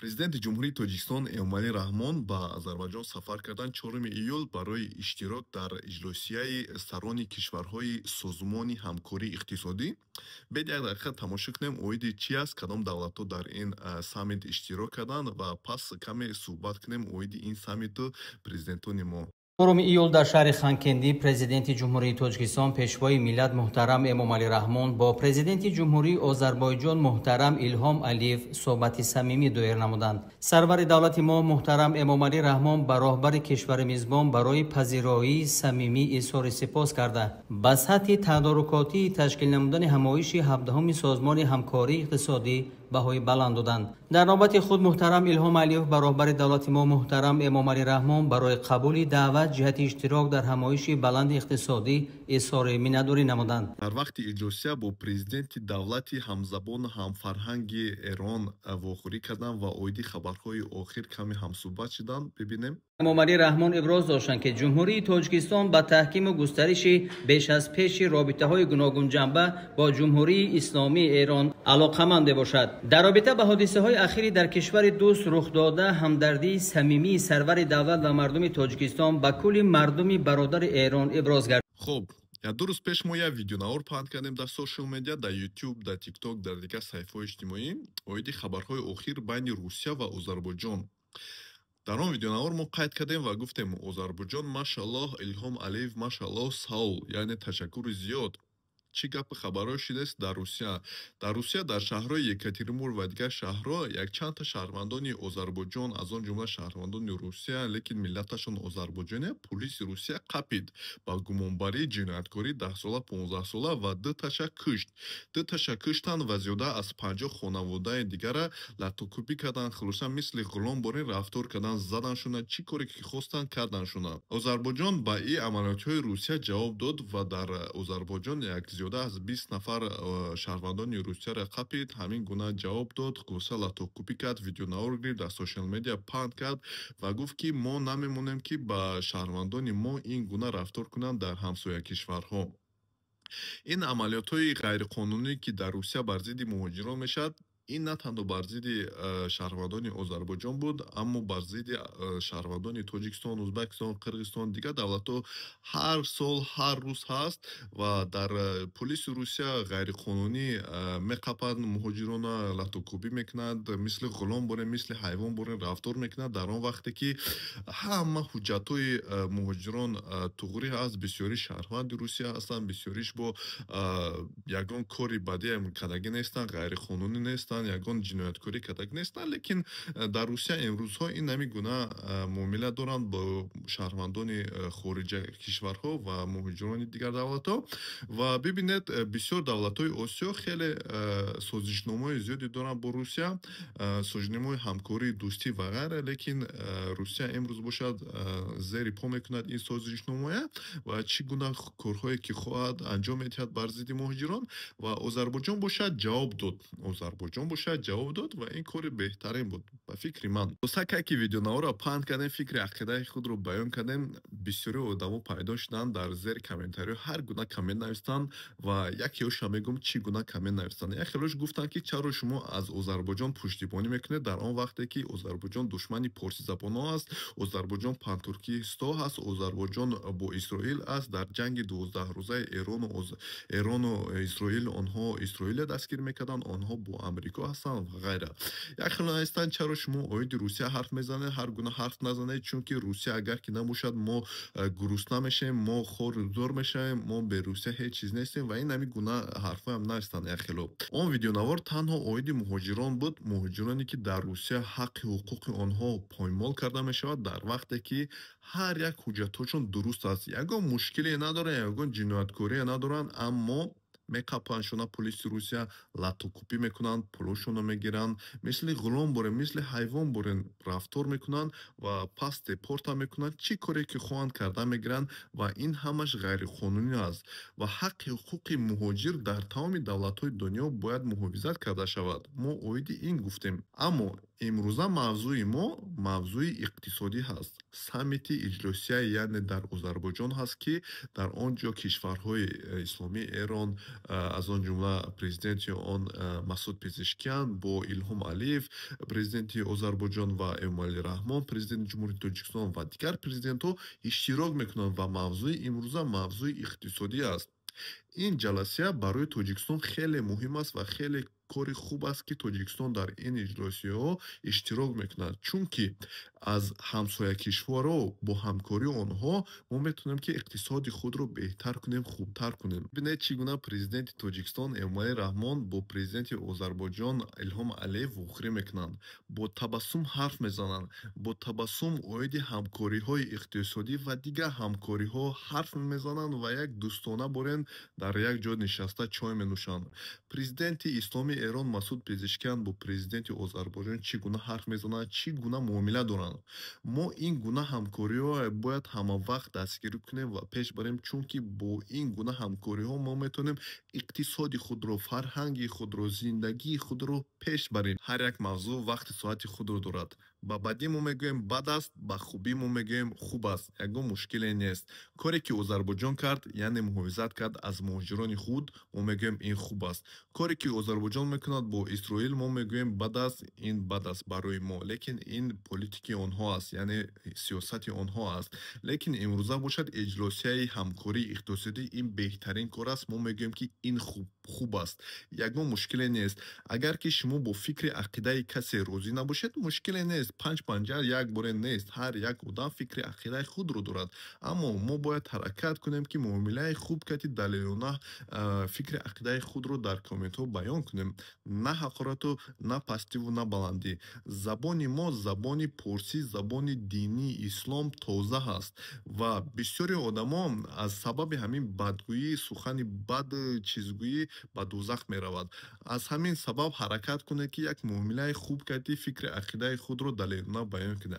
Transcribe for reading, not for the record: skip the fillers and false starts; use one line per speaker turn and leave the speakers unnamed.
Президенти Ҷумҳурии Тоҷикистон Эмомалӣ Раҳмон ба Озарбойҷон сафар карданд 4 июл барои иштирок дар иҷлосияи сарони кишварҳои Созмони ҳамкории иқтисодӣ. Бед як дақиқа тамошо кунем, оиди чӣ аст, кадом давлатҳо дар ин саммит иштирок карданд, ва пас каме суҳбат кунем оиди ин саммиту президентони мо.
4 июл дар шаҳри Ханкендӣ Президенти Ҷумҳурии Тоҷикистон, Пешвои миллат муҳтарам Эмомалӣ Раҳмон бо Президенти Ҷумҳурии Озарбойҷон муҳтарам Илҳом Алиев суҳбати самимӣ доир намуданд. Сарвари давлати мо муҳтарам Эмомалӣ Раҳмон ба роҳбари кишвари мизбон барои пазироии самимӣ изҳори сипос карда, ба сатҳи тадорукотии ташкил намудани ҳамоиши 17-уми Созмони ҳамкории иқтисодӣ баҳои баланд доданд. Дар навбати худ муҳтарам Илҳом Алиев ба роҳбари давлати мо муҳтарам Эмомалӣ Раҳмон барои қабули даъват ҷиҳати иштирок дар ҳамоиши баланди иқтисодӣ изҳори миннатдорӣ намуданд.
Дар вақти иҷлосия бо президенти давлати ҳамзабону ҳамфарҳанги Эрон вохӯрӣ карданд ва оиди хабарҳои охир каме ҳамсӯҳбат шуданд. Бибинем.
Эмомалӣ Раҳмон иброз доштанд, ки Ҷумҳурии Тоҷикистон ба таҳкиму густариши беш аз пеши робитаҳои гуногунҷанба бо Ҷумҳурии Исломии Эрон алоқаманд мебошад. Дар робита ба ҳодисаҳои ахири дар кишвари дӯст рухдода, ҳамдардии самимии сарвари давлат ва мардуми Тоҷикистон ба кулли мардуми бародари Эрон иброз гардид.
Хуб, як ду рӯз пеш мо як видеонавор паҳн кардем дар social media, дар YouTube, дар TikTok, дар дигар саҳифаҳои иҷтимоӣ оиди хабарҳои охир байни Русия ва Озарбойҷон. Дар он видеонавор мо қайд кардем ва гуфтем: Озарбойҷон, машаллоҳ, Илҳом Алиев, машаллоҳ, саул, яъне ташаккури зиёд. Чӣ гапи хабарҳо шудааст дар Русия? Дар Русия, дар шаҳрҳои Екатеринбург ва дигар шаҳрҳо, якчандта шаҳрвандони Озарбойҷон, аз он ҷумла шаҳрвандони Русия, лекин миллаташон озарбойҷония, пулиси Русия қапид ба гумонбарии ҷинояткории 10-сола, 15-сола ва дуташа кушт. Дуташа куштанд ва зиёда аз 50 хонаводаи дигара латукӯбӣ карданд. Хулоса, мисли ғулом борин рафтор карданд, заданшуна, чӣ коре ки хостанд, карданшуна. Озарбойҷон ба ин амалиётҳои Русия ҷавоб дод ва дар Озарбойҷон як зиёда аз 20 нафар шаҳрвандони Русияро қапид, ҳамин гуна ҷавоб дод, хулоса, латокӯбӣ кард, видеонавор гирифт, дар social media паҳн кард ва гуфт, ки мо намемонем, ки ба шаҳрвандони мо ин гуна рафтор кунанд дар ҳамсоя кишварҳо. Ин амалиётҳои ғайриқонунӣ, ки дар Русия бар зидди муҳоҷирон мешавад, ин на танҳо бар зидди шаҳрвандони Озарбойҷон буд, аммо бар зидди шаҳрвандони Тоҷикистон, Узбекистон, Қирғизистон, дигар давлатҳо ҳар сол, ҳар рӯз ҳаст. Ва дар полиси Русия ғайриқонунӣ меқапанд муҳоҷирона, латукӯбӣ мекунанд, мисли ғулом борен, мисли ҳайвон борен рафтор мекунанд, дар он вақте ки ҳама ҳуҷҷатҳои муҳоҷирон туғрӣ ҳаст, бисёри шаҳрванди Русия ҳастанд, бисёриш бо ягон кори бадиам кардагӣ нестанд, ғайриқонунӣ нестанд, ягон ҷинояткорӣ кардагӣ нестанд, лекин дар Русия имрӯзҳо ин ҳамин гуна муомила доранд бо шаҳрвандони хориҷа кишварҳо ва муҳоҷирони дигар давлатҳо. Ва бибинед, бисёр давлатҳои Осиё хеле созишномаҳои зиёде доранд бо Русия, созишномаҳои ҳамкорӣ, дӯстӣ ва ғайра, лекин Русия имрӯз бошад, зери по мекунад ин созишномая ва чӣ гуна корҳое ки хоҳад, анҷом медиҳад бар зидди муҳоҷирон. Ва Озарбойҷон бошад, ҷавоб дод. Озарбойҷон бошад, ҷавоб дод ва ин кори беҳтарин буд ба фикри ман. Сакае ки видеонаворро паҳн кардем, фикри ақидаи худро баён кардем, бисёри одамо пайдо шуданд, дар зери комментариҳо ҳар гуна коммент навистанд. Ва якеҳоша мегӯм, чӣ гуна коммент навистанд. Якхелош гуфтанд, ки чаро шумо аз Озарбойҷон пуштибонӣ мекунед, дар он вақте ки Озарбойҷон душмани порсизабонҳо аст, Озарбойҷон пантуркисто ҳаст, Озарбойҷон бо Исроил аст дар ҷанги 12-рӯзаи Эрону Исроил, онҳо Исроиле дастгир мекарданд, онҳо бо Амрико ҳастанд ва ғайра. Якхело навистанд: чаро шумо оиди Русия ҳарф мезанед, ҳар гуна ҳарф назанед, чунки Русия агар ки набошад, мо гурусна мешавем, мо хору зор мешавем, мо бе Русия ҳеҷ чиз нестем. Ва ин ҳамин гуна ҳарфҳоям навистанд якхело. Он видеонавор танҳо оиди муҳоҷирон буд, муҳоҷироне, ки дар Русия ҳаққи ҳуқуқи онҳо поймол карда мешавад, дар вақте ки ҳар як ҳуҷҷатҳошон дуруст аст, ягон мушкиле надоранд, ягон ҷинояткорие надоранд, аммо меқапандшона полиси Русия, латукӯбӣ мекунанд, пулошонро мегиранд, мисли ғулом борен, мисли ҳайвон борен рафтор мекунанд ва пас депорта мекунанд, чӣ коре ки хоҳанд, карда мегиранд. Ва ин ҳамаш ғайриқонунӣ аст ва ҳаққи ҳуқуқи муҳоҷир дар тамоми давлатҳои дунё бояд муҳофизат карда шавад. Мо оиди ин гуфтем, аммо Имрӯза мавзӯи мо мавзӯи иқтисодӣ ҳаст. Саммити иҷлосия, яъне дар Озарбойҷон ҳаст, ки дар он ҷо кишварҳои исломии Эрон, аз он ҷумла президенти он Масуд Пезешкиан бо Илҳом Алиев, президенти Озарбойҷон, ва Эмомалӣ Раҳмон, президенти Ҷумҳурии Тоҷикистон, ва дигар президентҳо иштирок мекунанд ва мавзӯи имрӯза мавзӯи иқтисодӣ аст. Ин ҷаласия барои Тоҷикистон хеле муҳим аст ва хеле кори хуб аст, ки Тоҷикистон дар ин иҷлосияҳо иштирок мекунад, чунки аз ҳамсоякишварҳо бо ҳамкории онҳо мо метавонем, ки иқтисоди худро беҳтар кунем, хубтар кунем. Бинед, чӣ гуна президенти Тоҷикистон Эмомалӣ Раҳмон бо президенти Озарбойҷон Илҳом Алиев вохӯрӣ мекунанд, бо табассум ҳарф мезананд, бо табассум оиди ҳамкориҳои иқтисодӣ ва дигар ҳамкориҳо ҳарф мезананд ва як дӯстона борен дар як ҷо нишаста чой менӯшанд. Президенти исломии Эрон Масуд Пезешкиан бо президенти Озарбойҷон чӣ гуна ҳарф мезананд, чӣ гуна муомила доранд. Мо ин гуна ҳамкориҳо бояд ҳамавақт дастгирӣ кунем ва пеш барем, чунки бо ин гуна ҳамкориҳо мо метавонем иқтисоди худро, фарҳанги худро, зиндагии худро пеш барем. Ҳар як мавзӯъ вақти соати худро дорад. Ба бадӣ мо мегӯем бад аст, ба хубӣ мо мегӯем хуб аст, ягон мушкиле нест. Коре ки Озарбойҷон кард, яъне муҳофизат кард аз муҳоҷирони худ, мо мегӯем ин хуб аст. Коре ки Озарбойҷон мекунад бо Исроил, мо мегӯем бад аст, ин бад аст барои мо, лекин ин политики онҳо аст, яъне сиёсати онҳо аст. Лекин имрӯза бошад, иҷлосияи ҳамкории иқтисодӣ ин беҳтарин кор аст. Мо мегӯем, ки ин хуб аст, ягон мушкиле нест. Агар ки шумо бо фикри ақидаи касе розӣ набошед, мушкиле нест, панҷ панҷа як боре нест. Ҳар як одам фикри ақидаи худро дорад, аммо мо бояд ҳаракат кунем, ки муомилаи хуб кати далелона фикри ақидаи худро дар комментҳо баён кунем, на ҳақорату, на пастиву, на баландӣ. Забони мо забони порсӣ, забони динии ислом тоза ҳаст ва бисёри одамо аз сабаби ҳамин бадгӯӣ, сухани бад, чизгӯӣ ба дӯзах меравад. Аз ҳамин сабаб ҳаракат кунед, ки як муомилаи хуб кардӣ, фикри ақидаи худро далелона баён кунед.